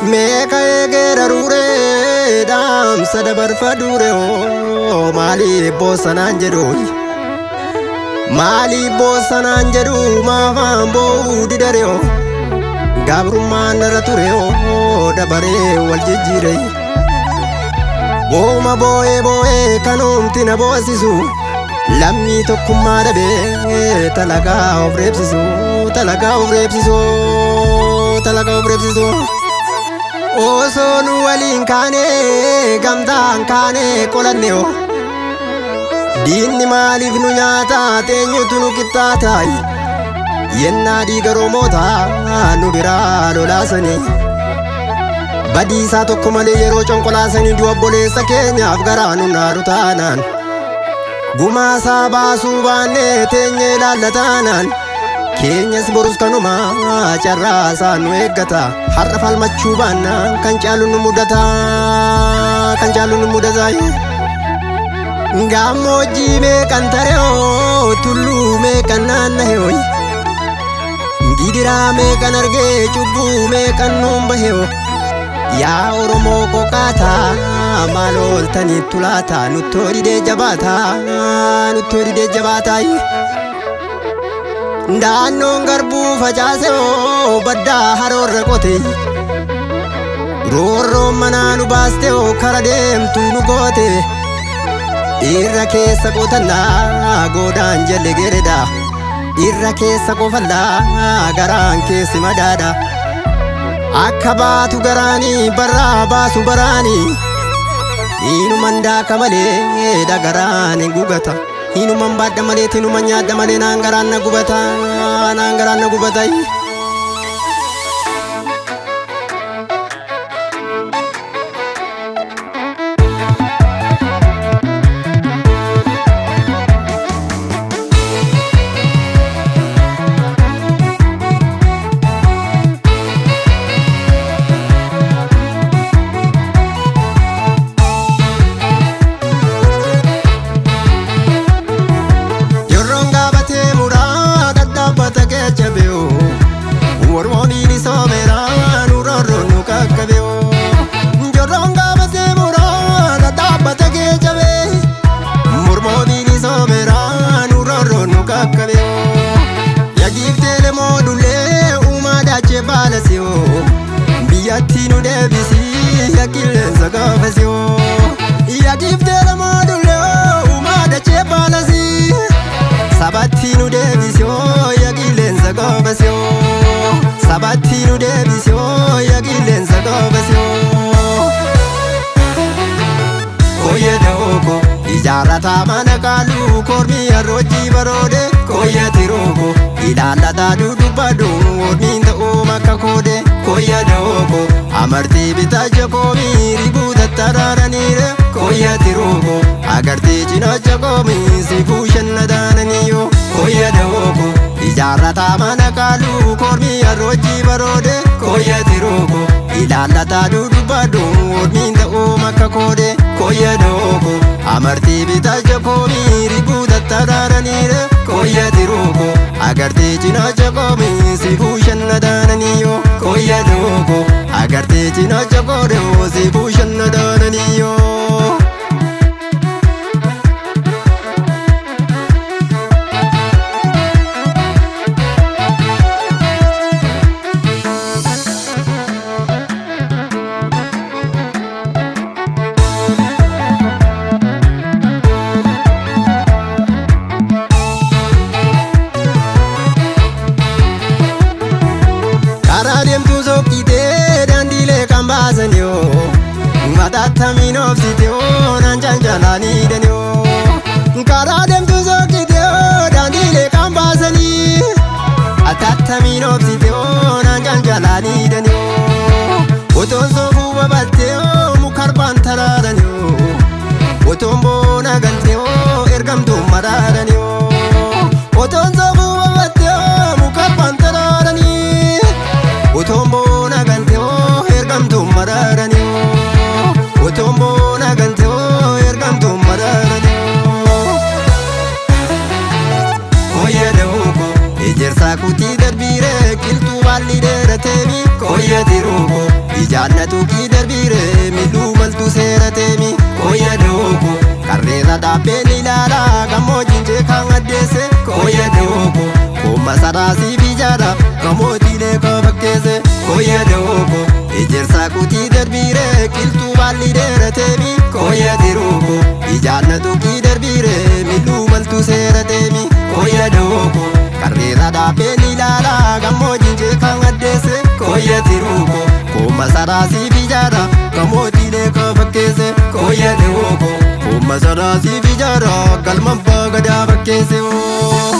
Meeqa eegeera ruuree dhaamsa dabarfadhuure hoo maaliif boossanaan jedhu maaliif boossanaan jedhu maafaan boo'uu didare hoo gabrummaan narra ture hoo dabaree wal jijjiire booma boo'ee boo'ee kanuumti na boosisu lammii tokkummaa dhabee talagaa of reebsisu talagaa of reebsisu talagaa of reebsisu. Osoo nu waliin kaane gamtaan kaane qolanne hoo diinni maaliif nu nyaata teenyutu nu qixxaata yennaa dhiiga Oromoota nu biraa lolaasanii badiisaa tokko malee yeroo conqolaasanii du'a obboleessa keenyaaf garaa nu naaru taanaan gumaasaa baasuu baannee teenyee ilaallataanaan keenyas borus kanuma carraasaa nu eeggata har'a falmachuu baannaan kan caalu nu mudata kan caalu nu mudata. Gammoojjii meeqan taree tulluu meeqan naanna'e gidiraa meeqan argee cubbuu meeqan nuun bahe yaa Oromoo qoqaataa maal ooltanii tulaataa nuttoo didee jabaataa nuttoo didee jabaataa. Daannoon garbuu facaase hoo baddaa haroorra qote roorroon manaa nu baaste hoo kara deemtuu nu goote irra keessa qotannaa goodaan jelle geredha irra keessa qofallaa garaan keessi madaadha akka baatu garaanii barraa baasu baraanii hinuman daaka malee dhagaraan hin gugata. Hinuman baadha malee tinuman nyaadha malee naan garaan na gubata naan garaan na gubata. Jorroon gaabatee muraa dhadhaabbata keessa beeku mormooniin soomeraa nurroorroon nu qaqqabeeku. Jorroon gaabatee muraa dhadhaabbata keessa beeku mormooniin soomeraa nurroorroon nu qaqqabeeku. Yagiiftee lemoo dullee uumaa daachee baalasiyoo biyyatti nu deebisii yaaqilleensa gaafasiyoo. Yagiiftee lemoo dullee uumaa daachee baalasii. Sabatti nu deebisoo ya qilleensa goobasoo sabatti nu deebisoo ya qilleensa goobasoo. Koyya da'ooko ijaarrataa mana qaaluu kormii harroojjii baroode koyya tirooko ilaallataa dudubbadhu mormiin ta'uu makka koode koyya da'ooko amartii bitaacha koomii ribuu tattaraaraniire koyya tirooko agartee cinaacha koomii sifuu shannadaananiyo koyya da'ooko ijaarrataa mana qaaluu kormii harroojjii baroode koyya tirooko ilaallataa dudubbadhu mormiin ta'uu makka koode koyya da'ooko amartii bitaacha koomii ribuu tattaraaraniire koyya tirooko agartee cinaacha koomii sifuu shannadaananiyo koyya da'ooko agartee cinaacha koodee sifuu shannadaananiyo. Karaa deemtuu soqqitee daandiilee kan baasan yoo matattamiin obsite yoo naan cancalaanii dhanoo. Karaa deemtuu soqqitee daandiilee kan baasanii atattamiin obsite yoo naan cancalaanii dhanoo. Otoon soofuu babattee yoo mukarbaan taraaran yoo otoon boona galtee yoo ergamtuun maraaran yoo otoon soofuu babattee yoo mukarbaan taraaranii. Otoon boona galtee hoo ergamtuun maraaranii hoo Otoon boona galtee hoo ergamtuun maraaranii hoo Koyya da'ooko ejersaa kutii darbiiree qilxuu baalli dheerateemi koyya tirooko. Ijaannatu kii darbiire miluu maltu seera teemi kooyya dooko. Karreerra dhaabbeen ilaala gammoojjiin jeekaan addeesse kooyya dooko. Kuma saraasii fi jaara gamootiilee koo fakkeesse kooyya dooko. Ejersa kutii darbiire qilxuu baalli dheerateemi kooyya diruuko. Ijaannatu kii darbiire miluu maltu seera teemi kooyya dooko. Karreerra dhaabbeen ilaala gammoojjiin jeekaan addeesse kooyya diruuko. Kuma saraasii fi jaara gamootiilee koo fakkeesse kooyya dooko. Kuma saraasii fi jaara galma abbaa gadaa fakkeesse oo.